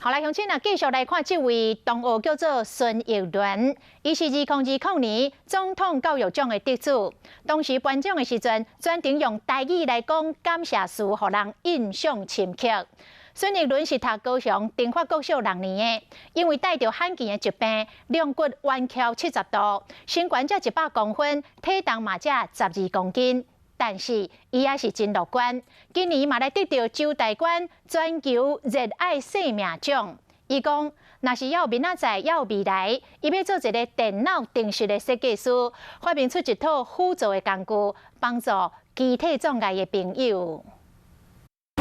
好來，鄉親啊，繼續來看這位同學叫做孫逸倫，伊是2020年總統教育獎的得主。當時頒獎的時陣，專程用台語來講感謝詞，予人印象深刻。孫逸倫是讀高雄長發國小6年的，因為帶著罕見的疾病，龍骨彎曲70度，身懸才100公分，體重嘛才12公斤。但是伊也是真樂觀，今年嘛來得著周大觀全球熱愛生命獎。伊講，若是猶有明仔載，猶有未來，伊欲做一個電腦程式的設計師，發明出一套輔助的工具，幫助肢體障礙的朋友。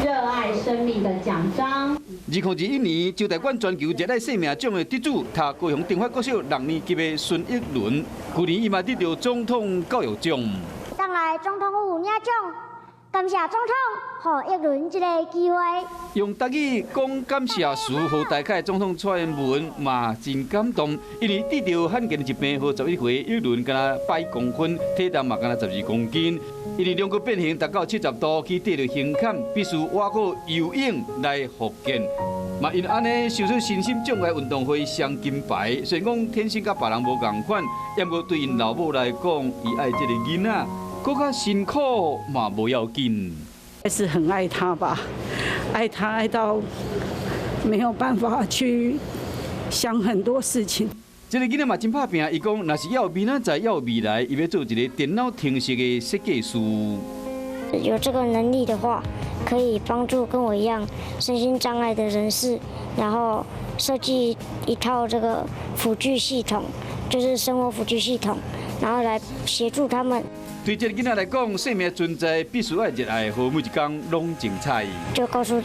熱愛生命的獎章。2021年，周大觀全球熱愛生命獎的得主，讀高雄長發國小六年級的孫逸倫，去年伊嘛得著總統教育獎。當來總統府領獎，感謝總統，予逸倫這个機會。用台語講感謝詞，予大概總統蔡英文嘛真感動，因為得著罕見的疾病，予11歲逸倫敢若100公分，體重嘛敢若12公斤。因為龍骨變形達到70度，去綴著胸坎，必須倚靠游泳來復健。嘛因按呢，受出身心障礙運動會雙金牌。雖然講天生佮別人無仝款，毋過對𪜶老母來講，伊愛這个囡仔，閣較辛苦嘛無要緊。還是很愛他吧，愛他愛到沒有辦法去想很多事情。這个囡仔嘛真拍拚，伊講，若是猶有明仔載，猶有未來，伊欲做一個電腦程式的設計師。有這個能力的話，可以幫助跟我一樣身心障礙的人士，然後設計一套這個輔具系統，就是生活輔具系統，然後來協助他們。對這个囡仔來講，生命存在必須愛熱愛，予每一工攏精彩。就告訴。